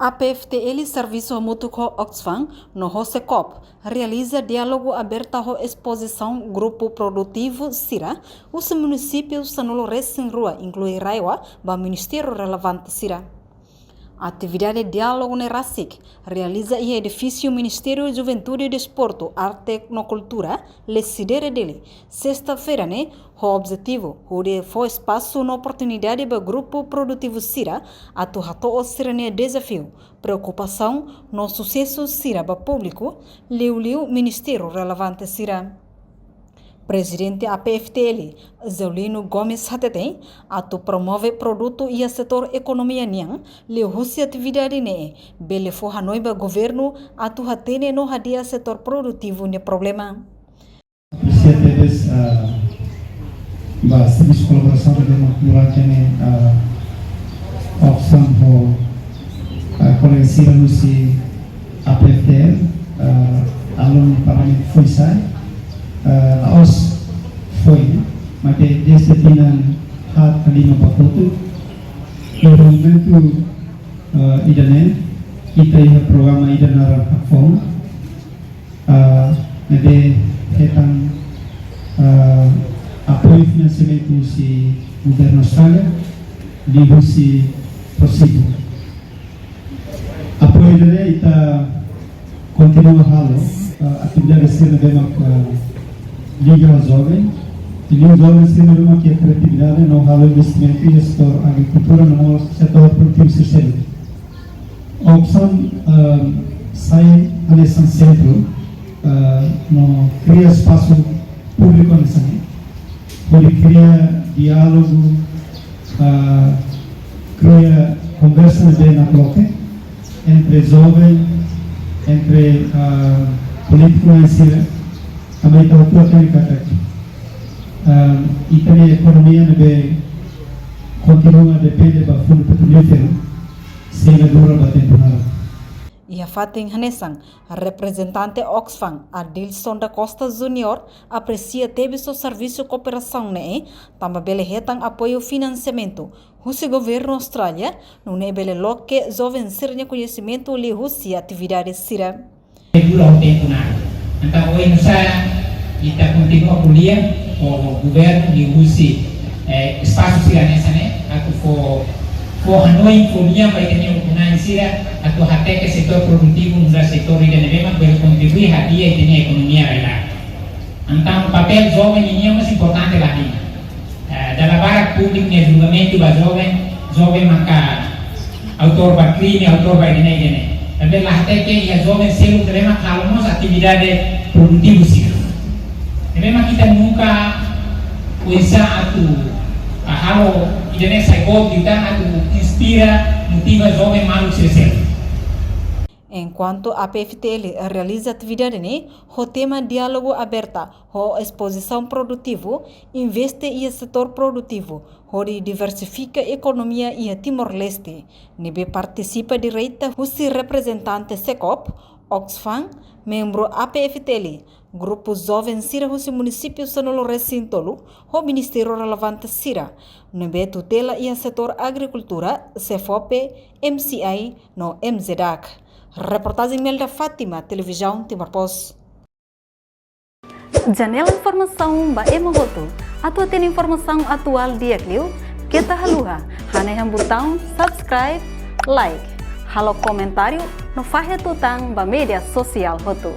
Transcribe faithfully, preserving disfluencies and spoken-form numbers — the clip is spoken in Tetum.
A P F T L servisu hamutuk ho Oxfam no ho SECOP realiza diálogu aberta ho espozisaun grupu produtivu sira husi munisípiu sanulu-resin-rua, inklui RAEOA, ba ministériu relevante sira. Atividade diálogu ne'e rasik realiza iha edifísiu Ministériu Juventude, Desportu, Arte no Kultura, Lecidere, Dili, sesta-feira ne'e, ho objetivu hodi fó espasu no oportunidade ba grupu produtivu sira atu hato'o sira-nia dezafiu, preokupasaun no susesu sira ba públiku, liuliu ministériu relevante sira. Prezidente A P F T L, Zeulino Gomes, hateten atu promove produtu iha setór ekonomia nian, liuhusi atividade ne'e bele fó hanoin ba governu atu hatene no hadi'a setór produtivu nia problema. Apresia tebes, ah, ba servisu kolaborasaun ne'ebé mak durante ne'e, ah, Oxfam ho, ah, kolega sira husi A P F T L, ah, alun parlamentu foin-sa'e, ah, la'ós foin, maibé dezde tinan haat ka lima ba kotuk. Iha momentu, ah, ida-ne'e, ita iha programa ida naran Hakfoun, ah, ne'ebé hetan, ah, apoiu finansiamentu husi governu Austrália, liuhusi Prosibu. Apoiu ida-ne'e ita kontinua halo, ah, atividade sira ne'ebé mak, ah, liga ho joven, i liu joven sira ne'ebé mak iha kriatividade no halo investimentu iha setór agrikultura no mós setór produtivu sira seluk. Oxfam, ah, sai hanesan sentru, ah, no kria espasu públiku hanesan ne'e, hodi kria diálogu, ah, kria konversa ne'ebé nakloke entre joven, entre, ah, polítiku no sira, tanba ita hotu hatene katak, ah, ita-nia ekonomia ne'ebé kontinua depende ba fundu petrolíferu, sei la dura ba tempu nada. Iha fatin hanesan, reprezentante Oxfam, Adilson da Costa Júnior, apresia tebes servisu kooperasaun ne'e, tanba bele hetan apoiu finansiamentu husi governu Austrália, nune'e bele loke joven sira-nia koñesimentu liuhusi atividade sira. Dura ho tempu nada. Entaun, ohin nu'usá ita kontinua ko'alia ho governu liuhusi, eh, espasu sira hanesan ne'e, atu fó, fó hanoin, fó lian ba ita-nia ukun-na'in sira, atu hateke setór produtivu nu'udar setór ida ne'ebé mak bele kontribui hadi'a ita-nia ekonomia rai-laran. Entaun, papél joven nian mós importante la halimar. Eh, dala barak públiku nia julgamentu ba joven, joven maka autór ba krime, autór ba ida-ne'e, ida-ne'e. Tanba la hateke iha joven seluk ne'ebé mak halo mós atividade produtivu sira. Ne'ebé mak ita nunka oinsá atu, ah, halo ida-ne'e sai boot liután atu inspira, motiva joven maluk sira seluk. Enkuantu A P F T L realiza atividade ne'e ho tema diálogu aberta ho espozisaun produtivu, investe iha setór produtivu, hodi diversifika ekonomia iha Timor-Leste, ne'ebé partisipa direta husi reprezentante SECOP, Oxfam, membru A P F T L, grupu joven sira husi munisípiu sanulu-resin-tolu, ho ministériu relevante sira ne'ebé tutela iha setór agrikultura, SEFOPE, M C I no M Z A C. Reportajen Melda Fátima, Televizaun Timor Post. Janela informasaun ba ema hotu. Atu hatene informasaun atuál di'ak liu, keta haluha hanehan butaun subscribe, like, halo komentáriu no fahe tutan ba média sosiál hotu.